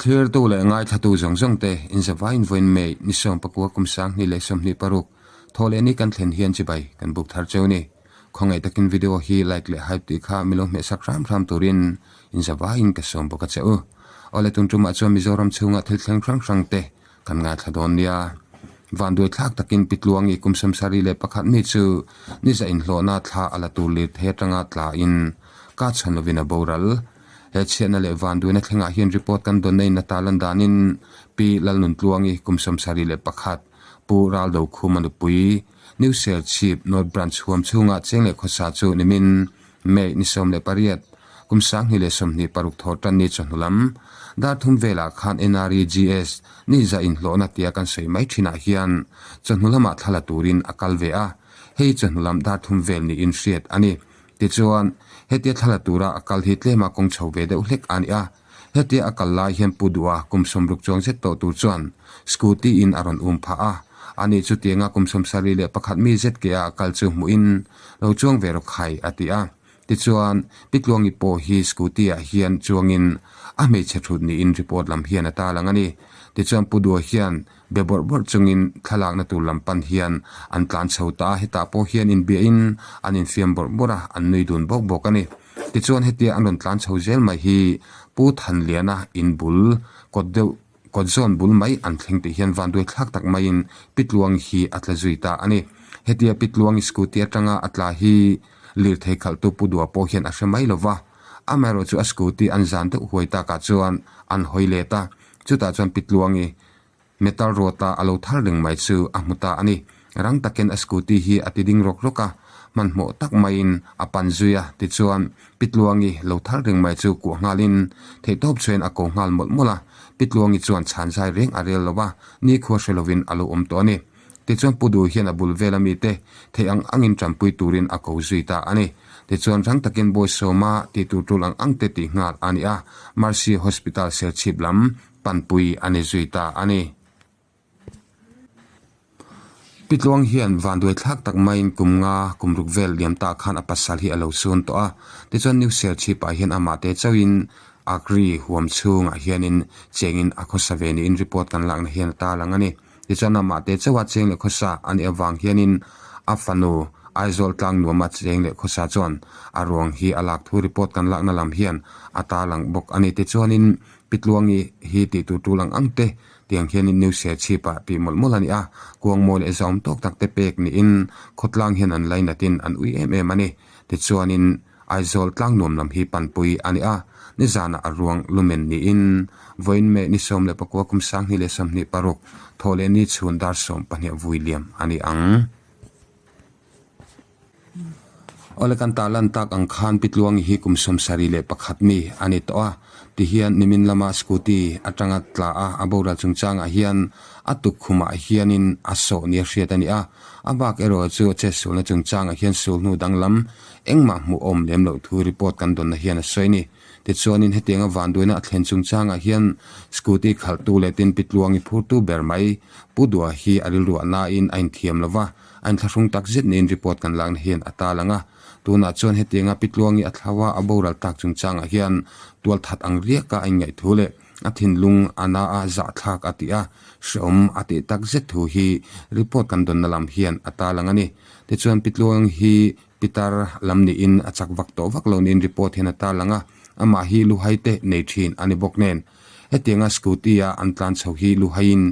Thlirtu leh ngaithlatu zawng zawng te inzavain vawiin May ni 19 kum 2026 thawhlehni kan thlen hian chibai kan buk thar cheu ni. Khawngaih takin video hi like leh hype tih kha milo hmehsak hram hram turin inzavain ka sawm bawk a che u. Awle tun tumah chuan Mizoram chhunga thil thleng hrang hrang te kan ngaithla dawn nia. Vanduai thlak takin Pi Tluangi kum 71 mi chu niza inhlawhna thla a la tur lir thei atanga tlain ka chhan lovin a boral. He chhiatna leh vanduaina thlengah hian report kan dawn na in a talan danin Pi Lalnuntluangi kum 71, Pu Raldo Khuma nupui, New Serchhip North Branch huam chhunga cheng leh khawsa chu nimin May ni 18, kum 2026 thawh tan ni chawhnu lam dar thum velah khan NREGS ni za inhlawhna tia kan sawi mai thinah hian chawhnu lamah thla la turin a kal ve a, hei chawhnu lam dar thum vel niin hriat a ni. Tichuan, hetia thla la tura a kal hi tlema kawng chho ve deuh hlek a ni a, hetia a kal lai hian Pu Duha kum 60 chuang zet tawh tur chuan scooty in a rawn um phah a, ani chu tianga kum 71 mi zet ke a a kal chu hmuhin lo chuang ve rawk khai a ti a. Tichuan, Pi Tluangi pawh hi scooty ah hian chuangin a hmeichhe thut niin report lam hian a tarlang a ni. Tichuan, Pu Duha hian Be bawrh bawrh chungin thlalakna tur lam pan hian an tlan chho ta a, hetah pawh hian inbiahin an infiam bawrh bawrh a, an nui dun bawk bawk a ni. Tichuan hetia an rawn tlan chho zel mai hi Pu Thanliana in bul kawt deuh kawt zawn bul mai an thleng tih hian vanduai thlak tak maiin Pi Tluangi hi a tla zui ta a ni. Hetia Pi Tluangi scooty atanga a tla hi lirthei khalhtu Pu Dua pawh hian a hre mai lo va, amaherawhchu a scooty an zan deuh huai takah chuan an hawi let a, chutah chuan Pi Tluangi Metal rod-a a lo thar reng mai chu a hmu ta a ni. Rang takin a scooty hi a ti ding rawk rawk a, hmanhmawh tak maiin a pan zui a, tichuan Pi Tluangi lo thar reng mai chu kuah nghalin theihtawp chuan a ko nghal mawlh mawlh a. Pi Tluangi chuan chhan zai reng a rel lo va, nikhua hre lovin a lo awm tawh a ni. Tichuan Pu Duh hian a bul vel ami te theih ang angin tanpui turin a ko zui ta a ni. Tichuan rang takin Bawi Sawma tih tur tul ang ang te tih nghal a ni a, Mercy Hospital Serchhip lam panpui a ni zui ta a ni. Pi Tluang hian vanduai thlak tak maiin kum nga kum ruk vel liam ta khan a pasal hi a lo sun tawh a, tichuan New Serchhip ah hian amah te chauhin Agri huam chhungah hianin chengin a khawsa ve niin report kan lakna hian a tarlang a ni. Tichuan amah te chauha cheng leh khawsa a nih avang hianin a fanu Aizawl tlang nuama cheng leh khawsa chuan a ruang hi a lak thu report kan lakna lam hian a tarlang bawk a ni. Tichuanin Pi Tluangi hi tih tur tul ang ang te tiang hianin New Serchhip ah tih mawlh mawlh a ni a, kuangmawi leh zahawm tawk tak te pek niin khawtlang hian an lainatin an ui em em a ni. Tichuanin Aizawl tlang nuam lam hi panpui a ni a, nizanah a ruang lumen niin vawiin May ni 19 kum 2026 thawh leh ni chhun dar 12 vui liam a ni ang. Awle kan tah lan tak ang khan Pi Tluangi hi kum 71 mi a ni tawh a, tihian nimin lama scooty atanga tla a a boral chungchangah hian a tukkhumah hianin a sawh nia hriat a ni a, a bak erawh chu a chetsualna chungchangah hian sulhnu danglam engmah hmuh awm lem loh thu report kan dawnna hian a sawi a ni. Tichuanin hetianga vanduaina a thlen chungchangah hian scooty khalhtu leh tin Pi Tluangi phurtu ber mai Pu Dua hi a rilruah nain a inthiam lo va, A inthlahrung tak zet niin report kan lakna hian a tal ang a, tunah chuan hetianga Pi Tluangi a thlau a, a boral tak chungchangah hian tualthat ang riaka a inngaih thu leh a thinlung a na a zahthlak a tih a, hrehawm a tih tak zet thu hi report kan dawnna lam hian a tal ang a ni. Tichuan Pi Tluangi hi pitar lam niin a chak vak tawh vak lo niin report hian a tal ang a, amah hi luhai te nei thin a ni bawk nen. Hetianga scooty a an tlan chho hi luhaiin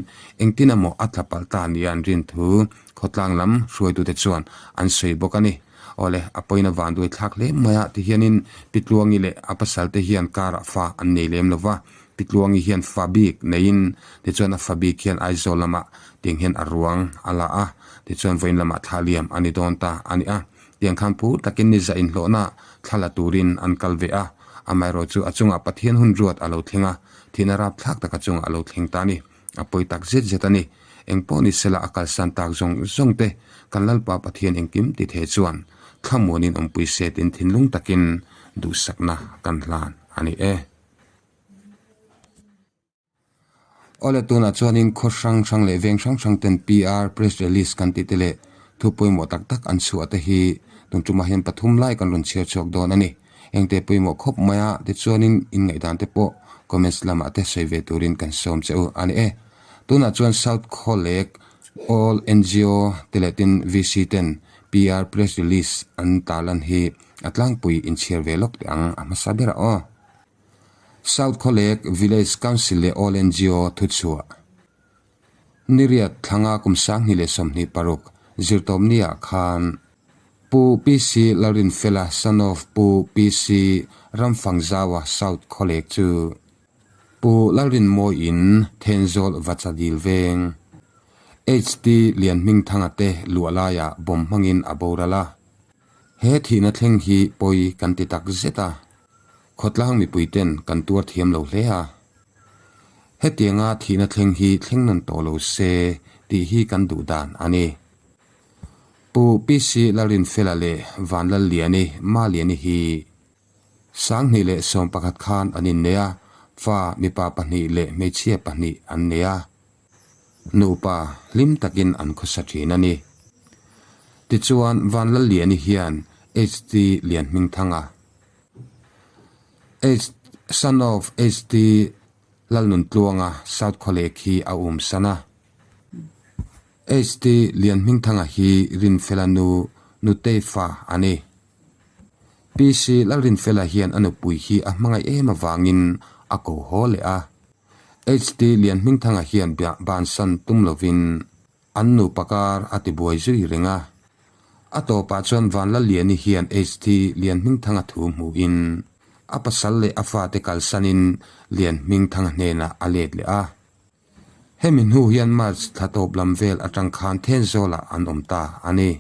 engtin emaw a tla palh ta nia an rin thu khawtlang lam hruaitute chuan an sawi bawk a ni. Awle, a pawina vanduai thlak hle mai a ti hianin Pi Tluangi leh a pasalte hian karah fa an nei lem lo va, Pi Tluangi hian fa bik neiin tichuan a fa bik hian Aizawl lamah tiang hian a ruang a la a, tichuan vawiin lamah thla liam a ni dawn ta a ni a. Tiang khan phur takin ni zah inhlawhna thla la turin an kal ve a, amaherawh chu a chungah Pathian hun ruat a lo thleng a, thihna rapthlak taka chungah a lo thleng ta a ni. A pawi tak zet zet a ni. Eng pawh ni sela a kalsan tak zawng zawng te kan Lalpa Pathian engkim ti thei chuan thlamuanin awmpui se tin thinlung takin duhsakna kan hlan a ni e. Awle tunah chuanin khaw hrang hrang leh veng hrang hrang ten PR press release kan tih te leh thu pawimawh tak tak an chhuah te hi tun tumah hian pathum lai kan rawn chhiar chhuak dawn a ni. Engte pawimawh khawp mai a tichuanin inngaihdan te pawh Comments lamah te sawi ve turin kan sawm che u a ni e. Tunah chuan South Khawlek All NGO te leh tin VC ten PR Press Release an tarlan hi a tlangpui inchhiar ve lawk teh ang a hmasa berah aw. South Khawlek Village Council leh All NGO thuchhuah. Niriat thlanga kum 2026 zirtawpniah khan Pu PC Lalrinfela son of Pu PC Ramfangzaua South Khawlek chu Pu Lalrinmawiin Thenzawl Vachadil veng HT Lianhmingthanga te luah laiah bawm hmangin a boral a. He thihna thleng hi pawi kan ti tak zet a, khawtlang mipuiten kan tuar thiam lo hle a. Hetianga thihna thleng hi thleng nawn tawh lo se tih hi kan duh dan a ni. Pu PC Lalrinfela leh Vanlalliani Maliani hi 2011 khan an innei a, fa mipa pahnih leh hmeichhia pahnih an nei a. Nupa hlim takin an khawsa thin a ni. Tichuan Vanlalliani hian HT Lianhmingthanga, H son of HT Lalnuntluanga South Khawlek hi a umsan a. HT Lianhmingthanga hi Rinfela nu Nutei fa a ni. PC Lalrinfela hian a nupui hi a hmangaih em avangin a ko haw leh a. HT Lianhmingthanga hian bansan tum lovin an nupa kar a tibuai zui reng a. A tawpah chuan Vanlalliani hian HT Lianhmingthanga thu hmuhin a pasal leh a fate kalsanin Lianhmingthanga hnenah a let leh a. Hemi hnu hian March thla tawp lam vel atang khan Thenzawlah an awm ta a ni.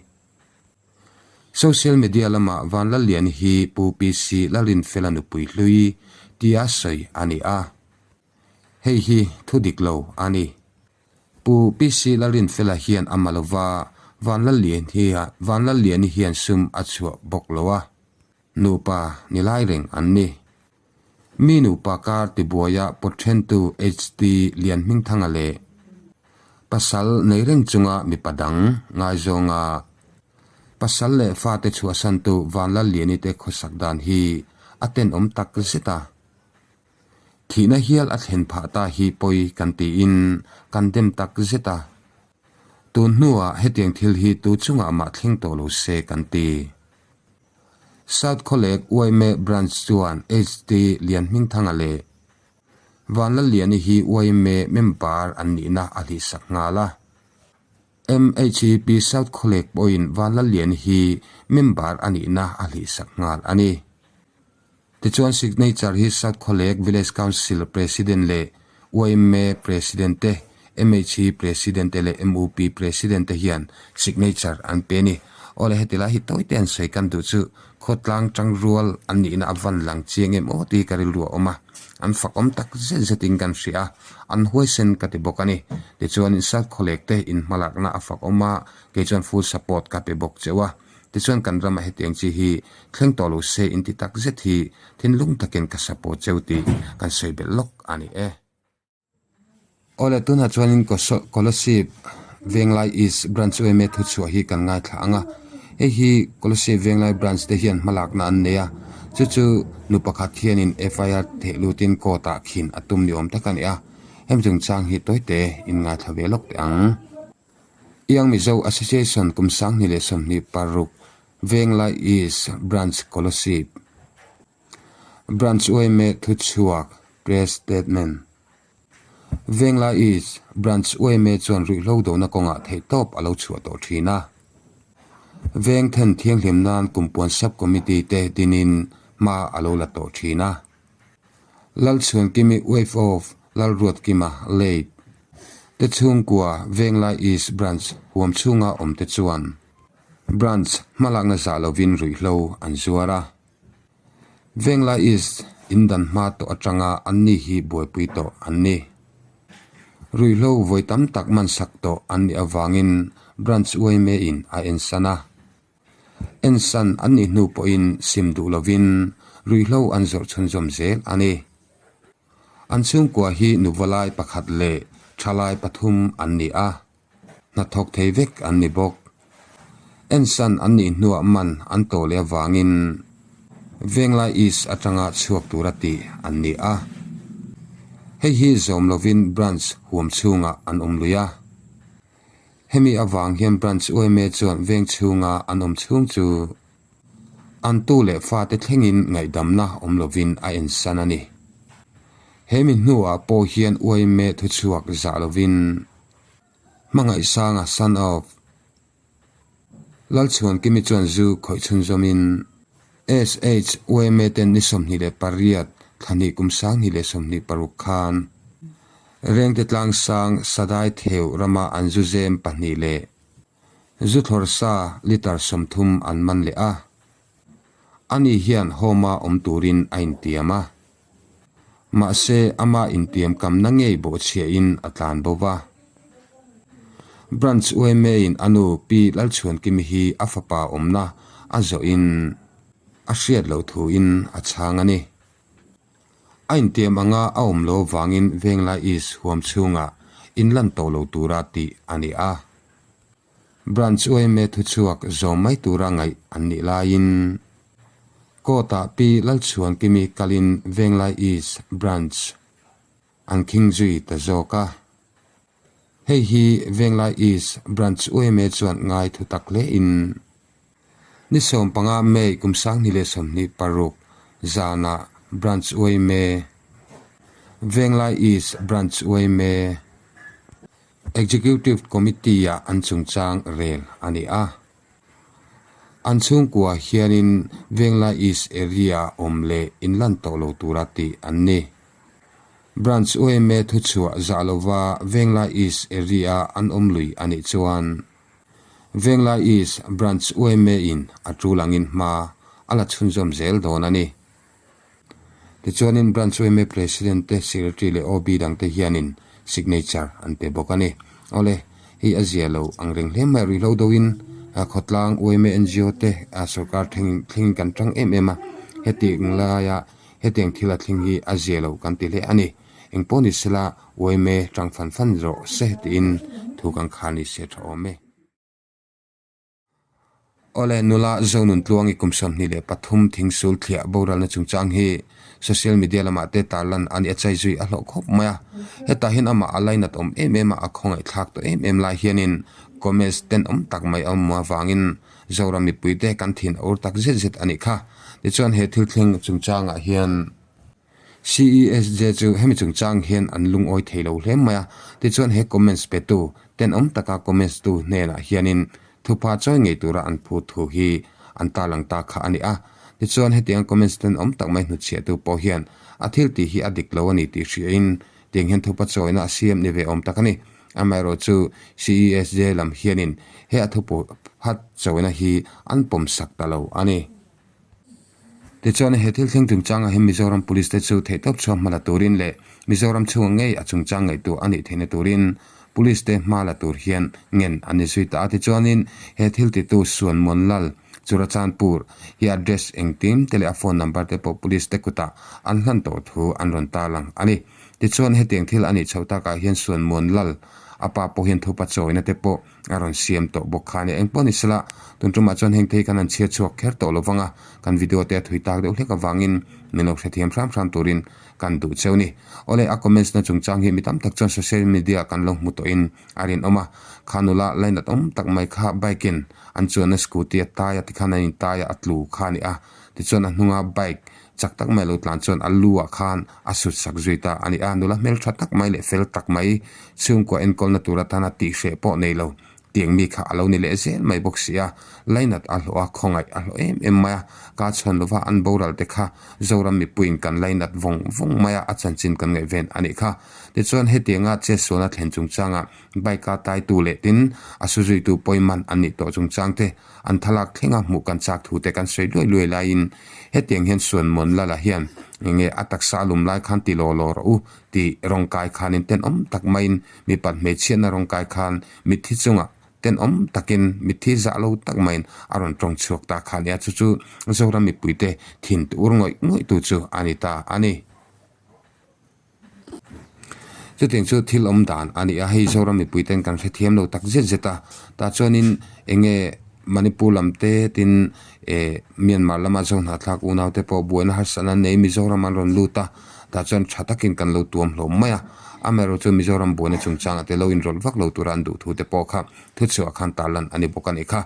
Social media lamah Vanlalliani hi Pu PC Lalinfela nupui hlui tia sawi a ni a. Hei hi thu dik lo a ni. Pu PC Lalinfela hian a ma lova Vanlalliani hian sum a chhuah bawk lo a, nupa ni lai reng an ni. Mi nupa kar tibuaia pawthentu HT Lianhmingthanga leh pasal nei reng chunga mipa dang ngaizawnga pasal leh fate chhuahsantu Vanlalliani te khawsak dan hi a tenawm tak zet a. Thihna hial a thlen phah ta hi pawi kan tiin kan dem tak zet a. Tun hnuah hetiang thil hi tu chungah mah thleng tawh lo se kan ti. South Khawlek yma Branch chuan HT Lianhmingthanga leh Vanlalliani hi yma member an nihna a hlihsak nghal a. MHEP South Khawlek pawhin Vanlalliani hi member a nihna a hlihsak nghal a ni. Tichuan signature hi South Khawlek Village Council President leh yma President te, MHE President te leh MUP President te hian signature an pe a ni. Awle heti lai hi tawi te an sawi kan duh chu khawtlang tangrual an nihna a van lang chiang em aw tih hi ka rilru a awm a, an fakawm tak zet zetin kan hria a, an huaisen ka ti bawk a ni. Tichuan South Khawlek te inhmalakna a fakawm a, kei chuan full support ka pe bawk cheu a. Tichuan kan ramah hetiang chi hi thleng tawh lo se inti tak zet hi thinlung takin ka support cheu tih kan sawi belh lawk a ni e. Awle tunah chuanin Kolasib Venglai East Branch yma thuchhuah hi kan ngaithla ang a, hei hi Kolasib Venglai Branch te hian hmalakna an nei a, chu chu nu pakhat hianin FIR theh lutin court ah khin a tum ni awm tak a ni a, hemi chungchang hi tawite in ngaithla ve lawk teh ang. Young Mizo Association kum 2026 Venglai East Branch Kolasib Branch yma thuchhuak Press Statement Venglai East Branch yma chuan ruihhlo dona kawngah theihtawp a lo chhuah tawh thin a. Veng then thianghlim nan kumpuan Sub Committee te dinin hma a lo la tawh thin a. Lalchhuankimi wife of Lalruatkima, late, te chhungkua Venglai East Branch huam chhunga awm te chuan Branch hmalakna zah lovin ruihhlo an zuar a. Venglai East in dan hma tawh atanga anni hi buaipui tawh an ni. Ruihhlo vawi tam tak mansak tawh an nih avangin Branch yma in a ensan a. Ensan an nih hnu pawhin sim duh lovin ruihhlo an zawrh chhunzawm zel a ni. An chhungkua hi nuvalai pakhat leh thalai pathum an ni a, hnathawk thei vek an ni bawk. Ensan an nih hnuah man an tawh leh avangin Venglai East atanga chhuak tura tih an ni a. Hei hi zawm lovin Branch huam chhungah an awm lui a. Hemi avang hian Branch yma chuan veng chhunga an awm chhung chu an tu leh fate thlengin ngaihdamna awm lovin a ensan a ni. Hemi hnuah pawh hian yma thuchhuak zah lovin Hmangaihsanga son of Lalchhuankimi chuan zu khawih chhunzawmin SHYMA ten ni 28 thlahnih kum 2026 khan Rengte Tlangsang Sadai Theu rama an zu zem pahnih leh zu thlawr sa litre 30 an man leh a. Ani hian home-a awm turin a intiam a. Mahse, ama intiam kamna ngei bawhchhiahin a tlan bo va. Branch YMA-in a nu Pi Lalchhuankimi hi a fapa awmna a zawhin a hriat loh thuin a chhang a ni. A intiam anga a awm lo vangin Venglai East huam chhungah inlan tawh lo tura tih a ni a. Branch yma thuchhuak zawm mai tura ngaih an nih laiin Court-ah Pi Lalchhuankimi kalin Venglai East Branch an khing zui ta zawk a. Hei hi Venglai East Branch yma chuan ngai thu tak hlein ni 15 May kum 2026 zanah Branch yma Venglai East Branch yma Executive Committee-ah an chungchang rel a ni a. An chhungkua hianin Venglai East Area awm leh inlan tawh lo tura tih an ni. Branch yma thuchhuah zah lova Venglai East Area an awm lui a nih chuan Venglai East Branch yma-in a tul angin hma a la chhunzawm zel dawn a ni. Tichuanin Branch yma President te, Secretary leh OB dangte hianin signature an pe bawk a ni. Awle, hei a zia lo ang reng hle mai a, ruihhlo deuhin khawtlang yma NGO te sorkar thlengin thlengin kan tang em em a, hetiang laia hetiang thil a thleng hi a zia lo kan ti hle a ni. Engpawh ni sela yma tang fan fan rawh se tiin thu kan khar ni se tha awm e. Awle, nula Zonun Tluangi kum 23 thingsul thliah boralna chungchang hi social media lamah te tarlan a ni a chai zui a hlawh khawp mai a. Hetah hian amah a lainat awm em em a, a khawngaihthlak tawh em em lai hianin comments tenawm tak mai a awm avangin Zoram mipuite kan thin a ur tak zet zet a nih kha. Tichuan he thil thleng chungchangah hian CESJ chu hemi chungchang hian an lungawi thei lo hle mai a, tichuan he comments petu tenawm taka comments tu hnenah hianin thupha chawi ngei tura an phut thu hi an tarlang ta kha a ni a. Tichuan hetiang comments tenawm tak mai hnutchhiahtu pawh hian a thil tih hi a dik lo a ni tih hriain tiang hian thupha chawina a siam ni ve awm tak a ni. Amaherawh chu CESJ lam hianin he a thupha chawina hi an pawmsak ta lo a ni. Tichuan, he thil thleng chungchangah hian Mizoram Police te chu theihtawp chhuak hma la turin leh Mizoram chhunga ngei a chungchang ngaihtuah a nih theihna turin Police te hma la tur hian ngen an ni zui ta a. Tichuanin, he thil titu Suan Muanlal Churachandpur hi address engtin te leh a phone number te pawh Police te kutah an hlan tawh thu an rawn tarlang a ni. Tichuan, hetiang thil a nih chhoh takah hian Suan Muanlal a pa pawh hian thupa chawina te pawh a rawn siam tawh bawk kha a ni. Engpawh ni sela, tun tumah chuan heng te hi kan han chhiat chhuak kher tawh lo vang a, kan video te a thui tak deuh hlek avangin min lo hrethiam hram hram turin kan duh cheu ni. Awle, a comments na chungchang hi mi tam tak chuan social media kan lo hmu tawhin a rinawm a, kha nula lainat awm tak mai kha bike in an chuanna scooty a tai a tikhan an intai a, a tlu kha a ni a, tichuan a hnunga bike chak tak mai lo tlan chuan a lu ah khan a sut sak zui ta a ni a, nula hmeltha tak mai leh fel tak mai chhungkua enkawlna tur atana tihhreh pawh nei lo tiang mi kha a lo ni leh zel mai bawk si a, lainat a hlawh a, khawngaih a hlawh em em mai a, ka chhawn lova an boral te kha Zoram mipuiin kan lainat vawng vawng mai a, a chanchin kan ngaih ven a nih kha. Tichuan hetianga chetsualna thlen chungchanga bike a taitu leh tin a su zuitu pawiman an nih tawh chungchang te An thlalak thlenga hmuh kan chak thu te kan sawi luai luai laiin hetiang hian Suanmuan Lala hian enge a taksa a lum lai khan ti law law rawh u tih rawngkai khanin tenawm tak maiin mipat hmeichhiatna rawngkai khan mitthi chungah tenawm takin mitthi zah lo tak maiin a rawn tawng chhuak ta kha nia chu chu Zoram mipuite thin tur ngawih ngawih tu chu a ni ta a ni. Chutiang chu thil awm dan a ni a, hei Zoram mipui ten kan hrethiam lo tak zet zet a, tah chuanin eng nge Manipur lam te tin eh Myanmar lama Zohnahthlak unau te pawh buaina harsatna an nei Mizoram an rawn lut a, Tah chuan tha takin kan lo tuam hlawm mai a. Amaherawhchu chu Mizoram buaina chungchangah te lo inrawlh vak lo tura an duh thu te pawh kha thuchhuah khan tarlan a ni bawk a nih kha.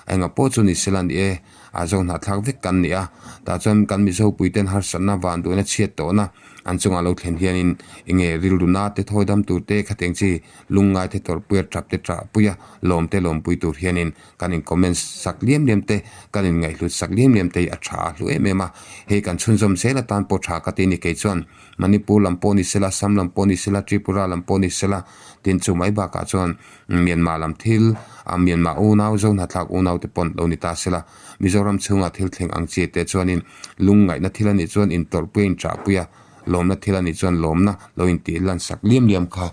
Enga pawh chu ni sela ni e, a zo hnahthlak vek kan ni a. Tah chuan kan Mizo puiten harsatna van duhna chhiat tawhna an chungah lo thlen hianin enge rilru na te thawi dam tur te khatiang chi lungngai te tawrhpuia tap te ṭahpuia lawm te lawmpui tur hianin kan in comments sak liam liam te, kan in ngaihhlut sak liam liam te hi a tha a hlu em em a. Hei kan chhunzawm zel atan pawh tha ka ti ni kei chuan Manipur lam pawh ni sela, Assam lam pawh ni sela, Tripura lam pawh ni sela, tin chu mai bakah chuan Myanmar lam thil, Myanmar unau, Zohnahthlak unau te pawn lo ni ta sela. Mizoram chhungah thil thleng ang chi te chuanin lungngaihna thil a nih chuan intawrhpui a inṭahpui a, lawmna thil a nih chuan lawmna lo intih lansak liam liam kha.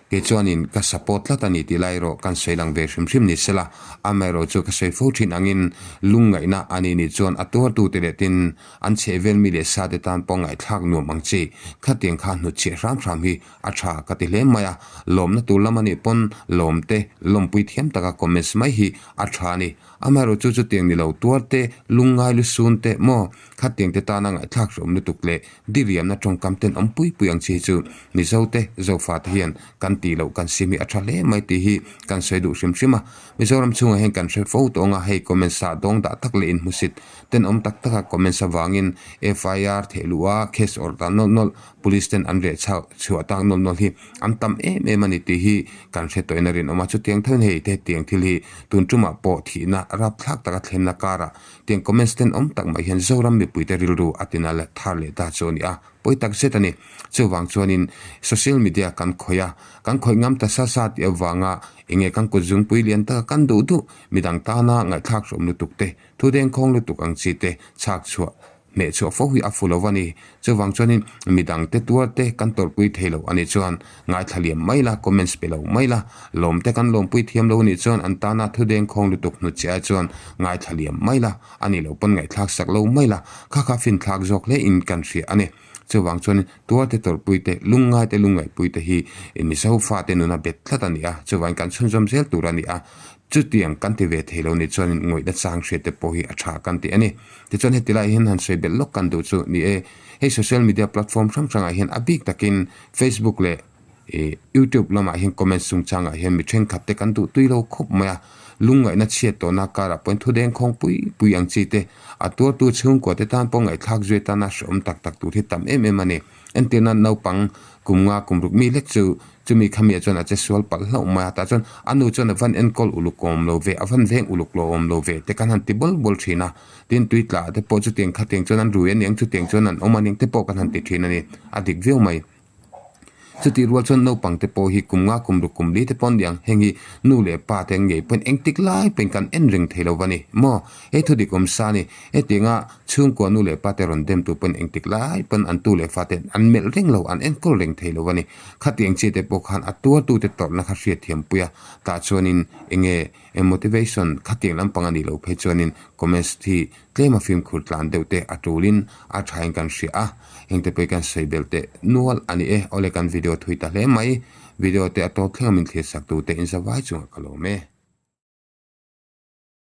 Kei chuanin ka support tlat a ni tih lai erawh kan sawi lang ve hrim hrim ni sela, amaherawh chu ka sawi fo thin angin lungngaihna a nih nih chuan a tuartute leh tin an chhehvel mi leh sate tan pawh ngaihthlak nuam ang chi khatiang kha hnutchhiah hram hram hi a tha ka ti hle mai a, lawmna tur lam a nih pawn lawmte lawmpui thiam taka comments mai hi a tha a ni. Amaherawh chu chutiang ni lo tuarte lungngai lusun te maw khatiang te tana ngaihthlak hreawm lutuk leh Diriamna tawngkam ten awm pui pui ang chi hi chu Mizo te, Zofa te hian kan tih loh kan sim hi a tha hle mai tih hi kan sawi duh hrim hrim a. Mizoram chhungah hian kan hre fo tawh ang a, hei comments ah dawng dah tak leh inhmusit tenawm tak taka comments avangin FIR theh luh a, case awrh dan nawlh nawlh, police ten an reh chhak chhuah tak nawlh nawlh hi an tam em em a ni tih hi kan hre tawhin a rinawm a. Chutiang tho in hei te hetiang thil hi tun tumah pawh thihna rapthlak taka thlenna karah Tiang comments tenawm tak mai hian Zoram mipuite rilru a tina leh thar leh ta chu a ni a, pawi tak zet a ni. Chuvang chuanin social media kan khawih a, kan khawih ngam ta sa sa tih avanga enge kan kut zungpui lian taka kan duh duh midang tana ngaihthlak hrawm lutuk te, thu dengkhawng lutuk ang chi te chhak chhuah hmeh chhuah fo hi a fu lo a ni. Chuvang chuanin midangte tuarte kan tawrhpui thei lo a nih chuan ngaithla liam mai la, comments pe lo mai la, lawmte kan lawmpui thiam lo a nih chuan an tana thu dengkhawng lutuk hnut che ai chuan ngaithla liam mai la, a nih loh pawn ngaihthlak sak lo mai la, kha kha finthlak zawk hle in kan hria a ni. Chuvang chuanin tuarte tawrhpui te, lungngai te lungngaihpui te hi Mizo fate nuna bet tlat a ni a, chuvangin kan chhunzawm zel tur a ni a, chutiang kan ti ve thei lo nih chuanin ngawihna chang hriat te pawh hi a tha kan ti a ni. Tichuan heti lai hian han sawi belh lawk kan duh chu ni e, hei social media platform hrang hrangah hian a bik takin Facebook leh ih YouTube lamah hian comments chungchangah hian mi thenkhat te kan duh tui lo khawp mai a, lungngaihna chhiat tawhna karah pawhin thu dengkhawng pui pui ang chi te a tuartu chhungkua te tan pawh ngaihthlak zui atana hrehawm tak tak tur hi tam em em a ni. Entirna naupang kum nga kum ruk mi lek chu chumi khamiah chuan a che sual palh hlauh mai a, tah chuan a nu chuan a van enkawl uluk awm lo ve, a van veng uluk lo awm lo ve te kan han ti bawl bawl thin a. Tin tui tla te pawh chutiang khatiang chuan an rui a niang chutiang chuan an awm a niang te pawh kan han ti thin a ni, a dik viau mai. Chutih rual chuan naupang te pawh hi kum nga kum ruk kum li te pawh an ni ang, heng hi nu leh pa te an ngei pawhin engtik lai pawhin kan en reng thei lo va ni maw? He thu dik awm sa a ni, hetianga chhungkua nu leh pa te rawn dem tu pawhin engtik lai pawn an tu leh fa te an melh reng lo, an enkawl reng thei lo va ni. Khatiang chi te pawh khan a tuartute tawrhna kha hriatthiam pui a, tah chuanin enge Eng motivation khatiang lampang a nih loh phei chuanin comments hi tlem a fimkhur tlan deuh te a tulin a thain kan hria a, hengte pawh hi kan sawi belh teh nual a ni e. Awle kan video thui ta hle mai, video te a tawp thleng a min thlir sak tute in zavai chungah ka lawm e.